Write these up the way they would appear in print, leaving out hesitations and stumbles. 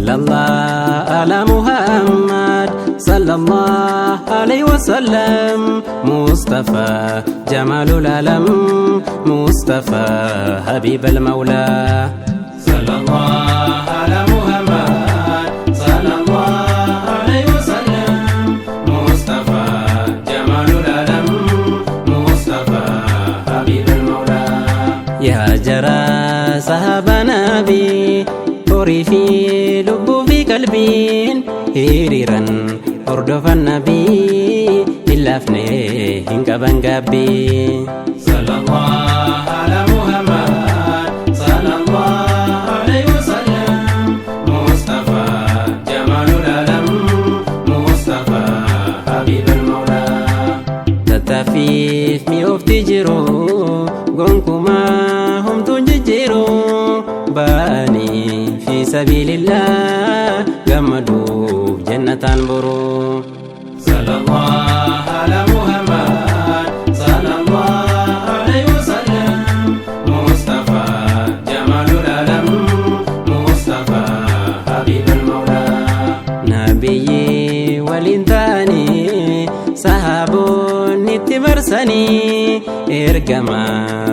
Sallallahu ala Muhammad sallallahu alaihi wasallam Mustafa jamalul alam Mustafa habib al mawla. Sallallahu ala Muhammad sallallahu alaihi wasallam Mustafa jamalul alam Mustafa habib al mawla. Yaa jara sahaba nabi, horii fi lubbuu fi qalbiin hiriiran hordofan nabii, hin laafne, hin qaban gaabbii. Sallallahu ala Muhammad sallallahu alaihi wasallam Mustafa jamalul alam Mustafa habib al mawla. Tattaaffiif mi'oofti jiru, gonkumaa homtuun jijjiiru, ba'anii fi sabiilillah gammaduuf jannataan boru. Sallallahu ala Muhammad sallallahu alaihi wasallam Mustafa jamalul alam Mustafa habib al mawla. Nabiyyi waliin ta'anii, sahaboonni itti marsanii, ergama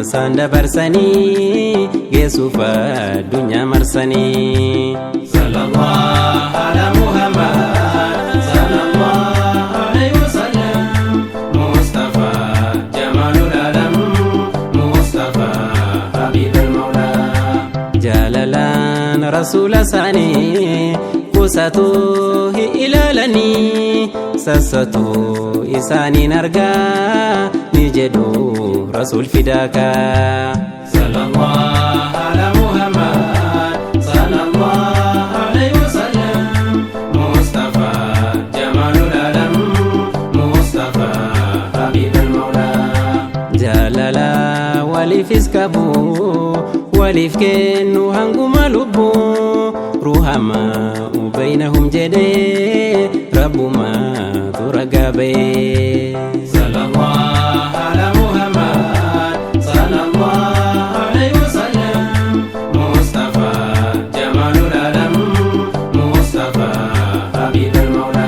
isaan dabarsanii, geessuuf addunyaa marsanii. Sallallahu ala Muhammad sallallahu alaihi wasallam Mustafa jamalul alam Mustafa habib al mawla. Jaalalaan rasuula isaanii qusatu hin ilaalanii, sassatu isaaniin argaa ni jedhu rasuul fidaaka. Sallallahu ala Muhammad sallallahu alaihi wasallam Mustafa jamalul alam Mustafa habib al mawla. Jaalala waliifis qabu, waliif kennu hanguma lubbuu, ruhama bainahum jedhee rabbumaatu ragaa ba'ee. Sallallahu ala Muhammad sallallahu alaihi wasallam Mustafa jamalul alam Mustafa habib al mawla.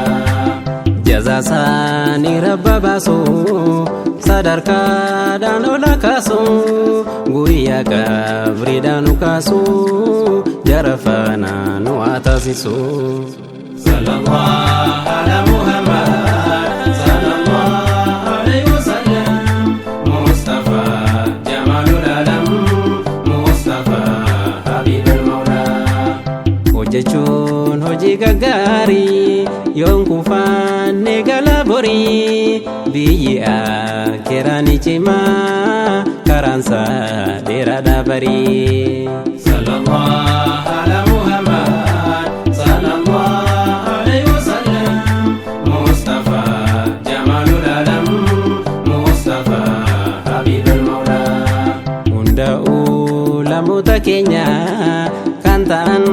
Jazaasaanii rabba baasu, sadarkaadhaan ola kaasu, guyyaa qabriidhaan nu kaasu, jara faana nu haa taasisu. Sallallahu ala Muhammad sallallahu alaihi wasallam Mustafa jamalul alam Mustafa habib al mawla. Hojjechuun hojii gaggaarii, yoon kufaanne gala borii, biyyi akkeeraan cimaa, karaansaa dheeraadha barii. Sallallahu ala Muhammad sallallahu alaihi wasallam Mustafa jamalul alam Mustafa habib al mawla. Hundaa'uu lamoota keenya kan ta'an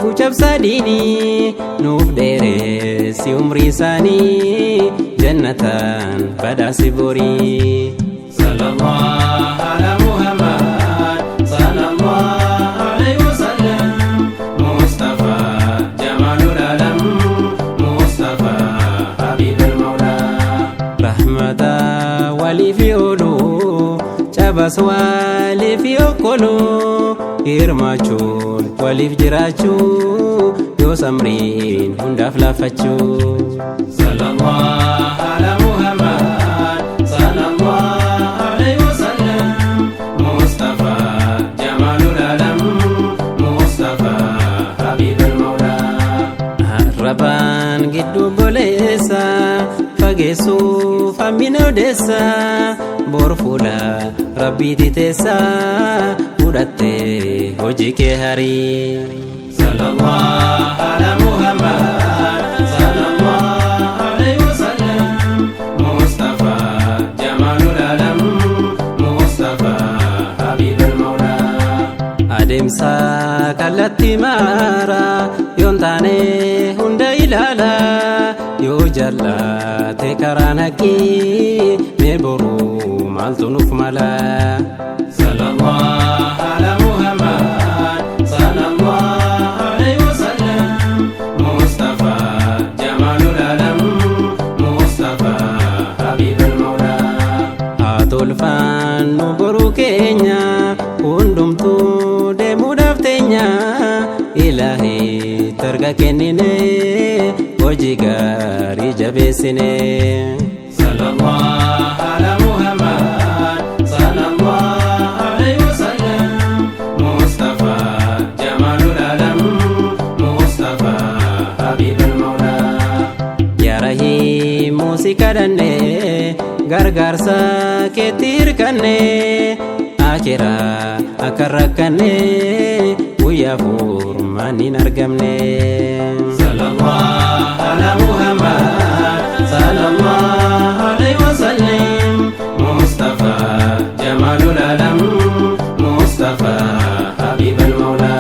gucabsa diinii, nuuf dheeressi umrii isaanii, jannataan badhaasi borii. Sallallahu ala Muhammad sallallahu alaihi wasallam Mustafa jamalul alam Mustafa habib al mawla. Rahmata waliif oolu, cabas waliif okkolu, hirmaachuun waliif jiraachuu, yoo samriin hundaaf laafachuu. Sallallahu ala Muhammad sallallahu alaihi wasallam Mustafa jamalul alam Mustafa habib al mawla. Arrabaan gidduu boleessa fageessuuf hammina odeessa, bor fuula rabbiiti teessa, fudhattee hojii kee harii. Sallallahu ala Muhammad sallallahu alaihi wasallam Mustafa jamalul alam Mustafa habib al mawla. Adeemsa kallattii maara yoon taane hunda ilaala, yoo jallaate karaa naqii, mee boruu maaltu nuuf mala. Sallallahu ala Muhammad sallallahu alaihi wasallam. Hundumtuu deemuudhaaf teenya Ilaahi targa kennine hojii gaarii jabeessine. Sallallahu ala Muhammad, sallallahu alayhi wasallam, Mustafa jamalul alam, Mustafa habibul mawla. Yaa Rahiim si kadhanne gargaarsa keetti hirkanne akiraa akka rakkanne guyyaa furmaan hin argamne. Sallallahu ala Muhammad, sallallahu alayhi wasallam, Mustafa jamalul alam, Mustafa habibul mawla.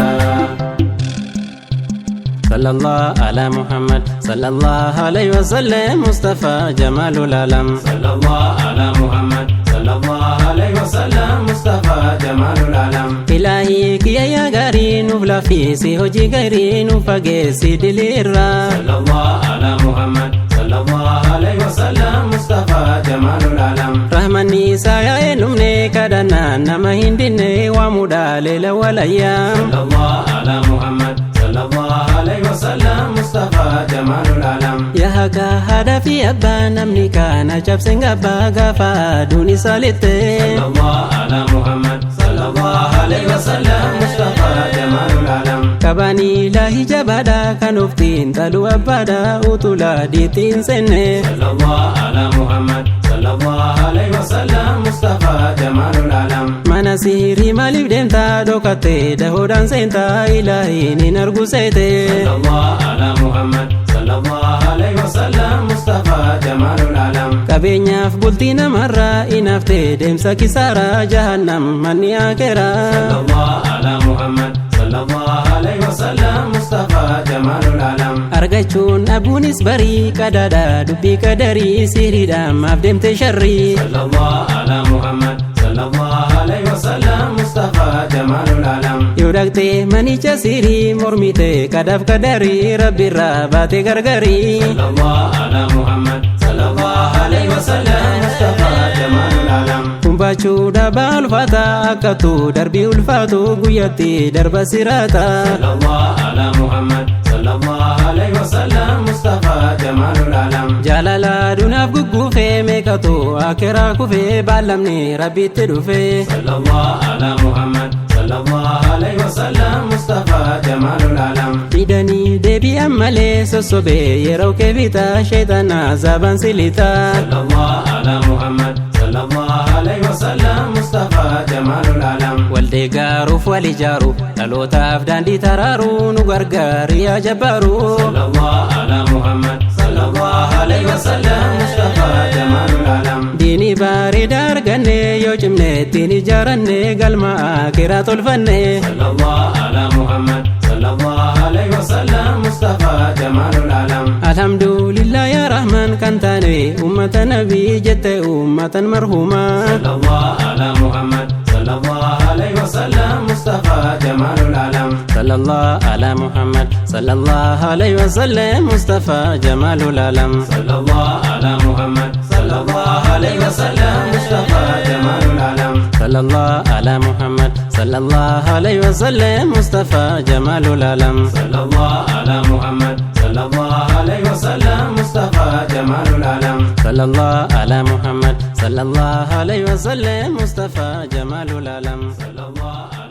Sallallahu ala Muhammad, sallallahu alayhi wasallam, Mustafa jamalul alam. Sallallahu ala Muhammad, sallallahu alayhi wasallam, Mustafa jamalul alam. Ilaahi kiyya yaa gaarii nuuf laaffisi hojii gaarii nuuf fageessi diliirraa. Sallallahu ala Muhammad, sallallahu alayhi wasallam, Mustafa jamalul alam. Rahmanni isaa yaa'ee dhumne kadhannaan nama hin dinne waamuudha leela walayyaa. Sallallahu ala Muhammad, sallallahu alayhi wasallam, Mustafa jamalul alam. Yaa haqa haadha fi abbaa namni kana cabseen gabbaa gaafa aduun isaa lixxe. Sallallahu ala Muhammad, sallallahu alayhi wasallam, Mustafa jamalul alam. Kabanii laahi jabaadha kan oftiin taluu abbaadha utulaa diitiin seenne. Sallallahu ala Muhammad, sallallahu alayhi wasallam, Mustafa jamalul alam. Mana sihirii maaliif deemtaa dhokattee dahoodhaan seentaa ilaahiin hin argu seete. Sallallahu ala Muhammad, sallallahu alayhi wasallam, Mustafa jamalul alam. Qabeenyaaf bultii namarraa inaaftee deemsa kisaaraa jahannam manni akeeraa. Sallallahu ala Muhammad, sallallahu alayhi wasallam, Mustafa jamalul alam. Argachuun dhabuunis barii qadaadha dubbii qadarii siriidhaan maaf deemte sharrii. Sallallahu ala Muhammad, sallallahu alayhi wasallam, Mustafa jamalul alam. Yoo dhaqxee manicha sirii mormite qadaaf qadarii rabbiirraa baate gargarii. Sallallahu ala Muhammad, sallallahu alayhi wasallam, Mustafa jamalul alam. Kumbaachuu dhabaa ulfaata akkatu darbii ulfaatu guyyatti darba siraata. Sallallahu ala Muhammad, sallallahu alayhi wasallam, Mustafa jamalul alam. Jaalala dunaaf gugguufee meeqatu akiraa kufee baallamni rabbitti dhufee. Sallallahu ala Muhammad, sallallahu alayhi wasallam, Mustafa jamalul alam. Didanii deebi'an malee sossobee yeroo kee bitaa sheexana zaabaan silitaa. Sallallahu ala Muhammad, sallallahu alayhi wasallam, Mustafa jamalul alam. Waldeegaaruuf wal ijaaru dhalootaaf daandii taraaru nu gargaari yaa jabbaaru. Sallallahu ala Muhammad, sallallahu alayhi wasallam, Mustafa jamalul alam. Diinii bareedaa arganne yoo cimne ittiin ijaaranne galma akiraa tolfanne. Sallallahu ala Muhammad, sallallahu alayhi wasallam, Mustafa jamalul alam. Alhamdulillah yaa Rahman kan taane ummata nabii jette ummatan marhumaa. Sallallahu ala Muhammad, sallallahu alayhi wasallam, Mustafa jamalul alam. Sallallahu ala Muhammad, sallallahu alayhi wasallam, Mustafa jamalul alam. Sallallahu ala Muhammad, sallallahu alayhi wasallam, Mustafa jamalul alam. Sallallahu ala Muhammad, sallallahu alayhi wasallam, Mustafa jamalul alam. Sallallahu ala Muhammad, sallallahu alayhi wasallam, Mustafa jamalul alam. Sallallahu ala Muhammad, sallallahu alayhi wasallam, Mustafa jamalul alam. Sallallahu